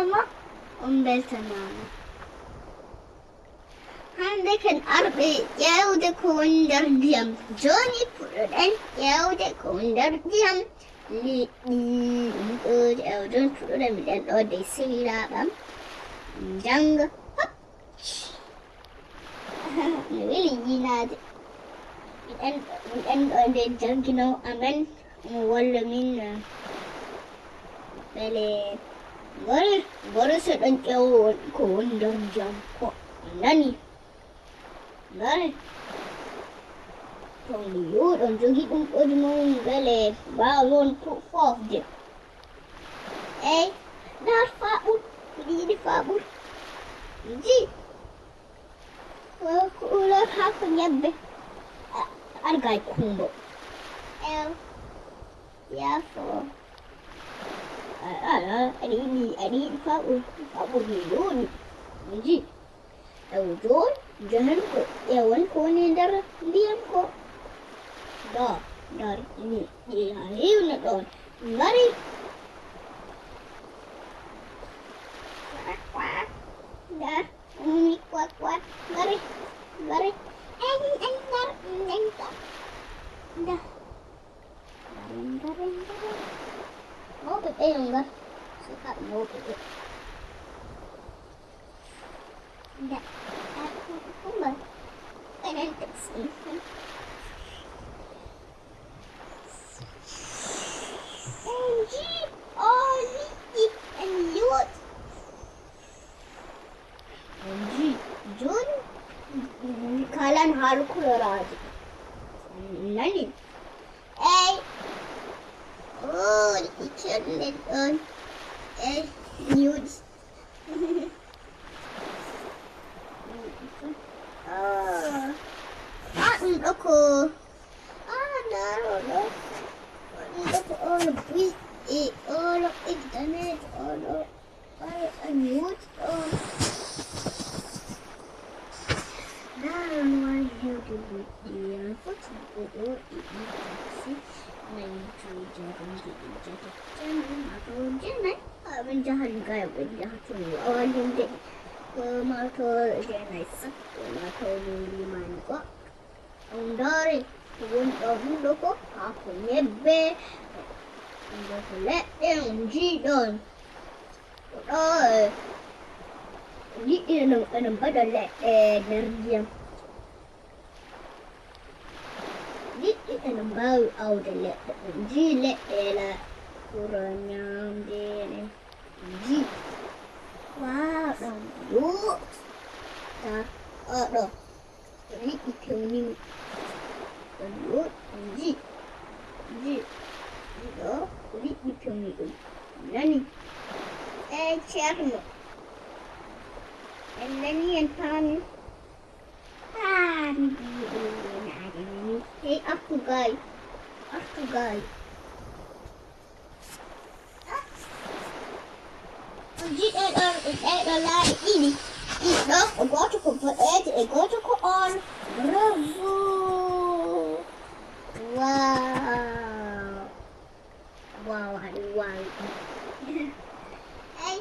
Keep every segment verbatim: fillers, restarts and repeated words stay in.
On mbeltanaama. Hannde ken arɓe ƴeewde ko woni nder ndiyam. Jooni puɗɗoɗen ƴeewde ko woni nder ndiyam. Liɗɗi, ɗum ɗo ƴeew. Jooni puɗɗoɗen miɗen ɗo dey sehilaaɓam. Jannga. Hop. No weli yiinaade. Miɗen, miɗen ɗo nde janngino amen. Omo walla min, eh, mbele ngori, ngori seɗen ƴeewo ko woni nder ndiyam ko. On nani? Ngari. To mi yuuɗo jogii ɗum ɗo ɗum mbele mbaawon fu-, foofde. Eey, ndaar faaɓuru. Miɗo yiɗi faaɓuru. Nji. Ko couleur haako ñebbe. A-, argay kumbo. Eew. Yaafo. A, a, a, aɗa yiɗi, aɗa yiɗi faaɓuru. Faaɓuru no yooɗi. Nji. Eew, jooni, njahen ko ƴeewen ko woni nder ndiyam ko. Nda, ndaar, ni, ni, haa heewna ɗoon. Ngari. Kwa, kwa. Nda, ni, kwa, kwa. Ngari, ngari. En, en, ngar, en, en, ngar. Nda. Ngari, ngari, ngari. Mawɓe ɓe yo ngar. Sukaaɓe mawɓe ɓe. Nda, nda, kumba. Enen taxi. En nji, o liƴƴi, en liwot. En nji, jooni, kalan haala kuloraaji. Nani? Eey. O liƴƴi keɗɗen ɗoon. Eey, liwot. Ah, ah, ɗum ɗo ko, ah, ndaaro ɗo. Ɗum ɗo ko oolo buy e oolo e daneejo oolo. Ɓayo ɗon woodi ɗon. Ndaaro no waawi heewde buy ɗiɗi. Foti ko ɗo ɗiɗi, tati, nayi, joy, jeego, jeeɗiɗi, jeetati, jeenayi, maa taw jeenayi. Haa ɓe njaha Lingaye, ɓe njaha to mi waawaa limde. Ko maa taw jeenayi, sappo, maa taw mi limaani goɗɗo. On ndaari ko woni ɗo, ɗum ɗo ko haako ñebbe. Ɗum ɗo ko leɗɗe on njii ɗon. Ko ɗo, eh, liɗɗi ene, ene mbaɗa leɗɗe nder ndiyam. Liɗɗi ene mbaawi aawde leɗɗe. On njii leɗɗe la pour ñaamde ene. Ji. Waaw, ɗon ɗo. Ta, o ɗo. Liɗɗi pewnimi. Ɗon ɗo. Ji. Ji. Ɗo. Liɗɗi pewni ɗum. Nani? Eey, Ceerno. En nani, en paami. Haa, miɗo yiɗi yenaade ni. Hey, artu gaay. Artu gaay. Jiɗɗo ɗon, ɗeɗo laawi ɗiɗi. Ɗiɗo, gooto ko boɗeejo e gooto ko oolo. Bravo! Waaw! Waaw, aɗa waawi ɗum. Ey,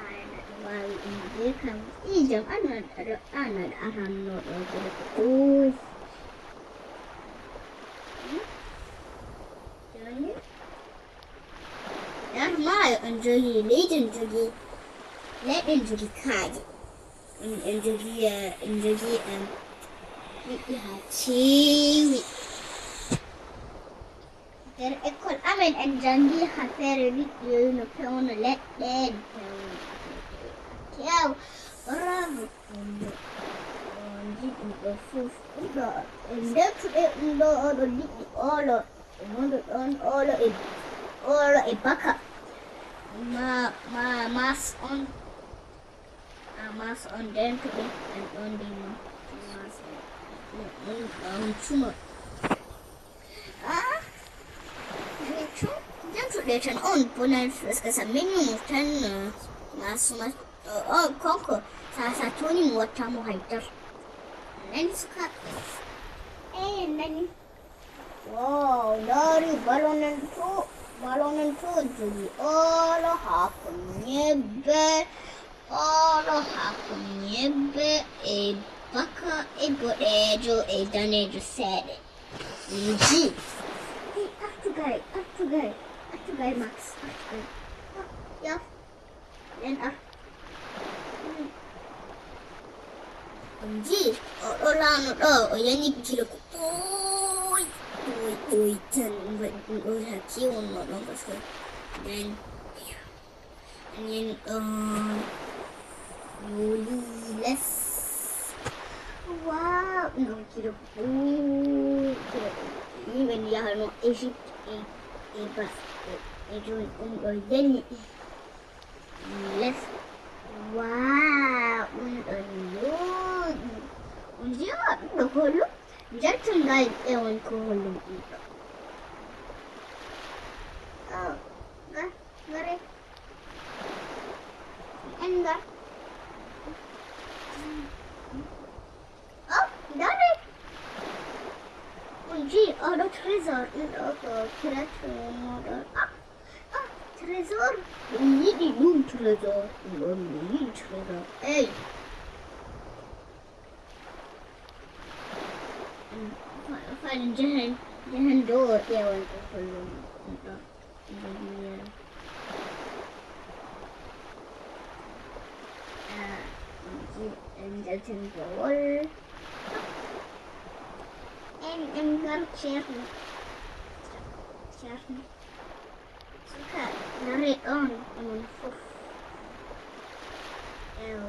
aan aɗa waawi ɗum de kam. Ii, jam, aan aɗa, aan aɗa aranno ɗo gorko. Uy. Hmm? Jooni? Nder maayo on jogii leydi, on jogii leɗɗe, on jogii kaaƴe. On, on jogii, eh, on jogii, em, liɗɗi haa keewi. Nder ekkol amen en janngii haa feere liɗɗi no pewno leɗɗe, no pewno leɗɗe. Kew, bravo. On, on nji ɗum ɗo fof. Ɗum ɗo, en ndeertuɗe ɗum ɗo, oɗo liɗɗi oolo. Ɗum wonɗo ɗoon oolo e, oolo e baka. Ma, ma, mas on. A mas on dentuɗe, en ɗon ndimma. Mas on, on, on cuma. Ah, mi cu-, dentuɗe tan on bonan, parce que sa minu tan, eh, mas, mas, eh, on konko, sa, sa toni mo watta mo haydar. Nani sukaaɓe? Eh, nani. Wow, ndaari ballon en to. Walo men fof jogii oolo, haako ñebbe, oolo, haako ñebbe, e baka, e boɗeejo, e daneejo seeɗa. Nji. Hey, artu gay, artu gay, artu gay, Max, artu gay. Ah, yaf. Ɓen ar. Hmm. Nji, o ɗo laano ɗo, o yani gila ko ɓooy, ɓooy, ɓooy tan, ɗum waɗi ɗum ɗo haa keewol no ɗon, parce que nden, nden ɗon yooli les. Waaw, ɗum ɗon gila ko ɓooy, gila ko ɓooy. Yimɓe no yahanoo Égypte e, e ba-, e, e jooni ɗum ɗo yani. Les. Waaw, ɗum ɗon yooɗi. On njiya ɗum ɗo ko holɗum? Njalton ngal ƴeewen ko holɗum ɗum ɗo. Oh, ga, gare. En ga. Oh, dare. On nji, oɗo trésor, ɗum ɗo ko pirate wonno ɗo. Ah, ah, trésor. Mi yiɗi ɗum trésor. Ɗum ɗo mi yiɗi trésor. Ey. Fa-, fal jahan, jahan dow o ƴeewan ko hollumi ɗum ɗo. Ɗum ɗo mi yara. Ah, on nji, en njaltin bowol. En, en ngar ceerno. Ceerno. Suka, dare ɗon, onon fof. Ew.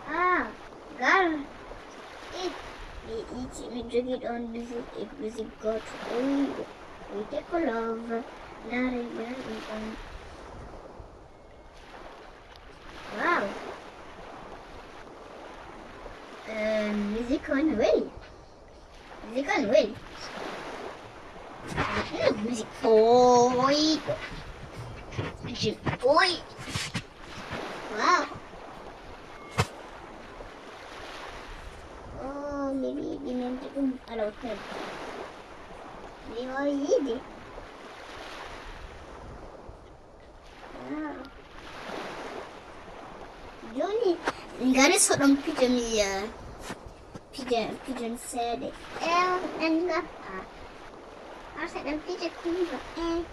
Ah, gar. Eh, mi yiɗi, mi jogii ɗon music, eh, music gooto. O wi'i, o wi'etee ko Love. Ndaare, mbaɗen ɗum ɗon. Wow. Eh, music on weli. Music on weli. Eh, music boy. Music boy. Wow. Oh, mi wi'i ɗi men ɗum alawtel. Mi waawi yiide. Ah. Jooni, ngari so ɗon pijo mi, eh, pijo, pijo seeɗa. Eh, en ngar-, ah. Ar so ɗon pijo kumba. Eh.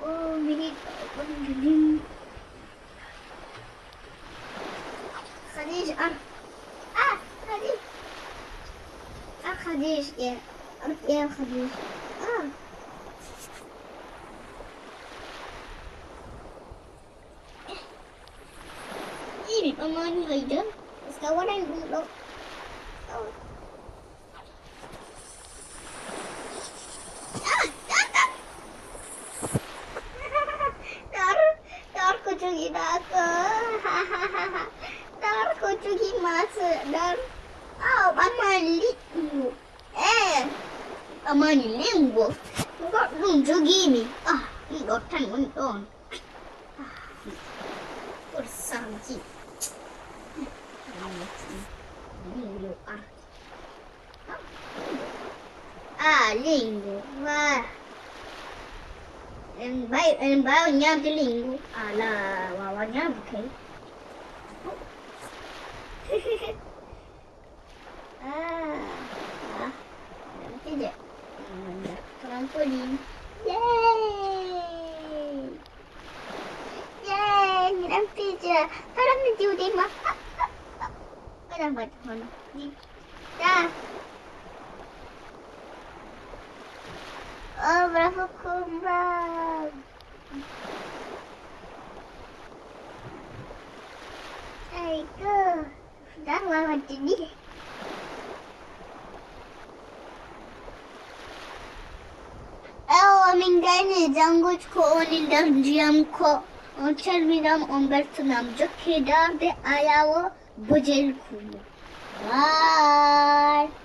Oh, mi yiɗi ɗo, ɗo, ɗo, ɗo. Khadija, ar. Ah, Khadija. Ah, Khadija, yeah. Ar, yeah, Khadija. Ah. Ii, mi ɓamaani hay dal. Parce que a waɗan ɗum ɗo. Oh. Ah, ah, ah. Dar, dar ko jogiɗaa ko. Dar ko jogi mas, dar. Ah, o ɓamaani liɗɗi mo. Eh, ɓamaani lingo. Goɗɗum jogiimi. Ah, ɗum ɗo tan woni ɗon. Ah, pour santi. Lingo ar. Ah, lingo. Wa. En mbay-, en mbaawa ñaamde lingo. Ala, waawa ñaamde kay. Ah, ah. Miɗen fija. Miɗen nder trampoline. Yay! Yay! Miɗen fija. Kala mi juuɗe ma. Kala mbaɗ hono. Ni. Da. Oh, bravo, Kumba. Ay, go. Dar wawan tini. Ewa, min gayni janngude ko woni nder ndiyam ko. On calminam, on beltanam. Jokke darde ayawo bojel kumo. Bye.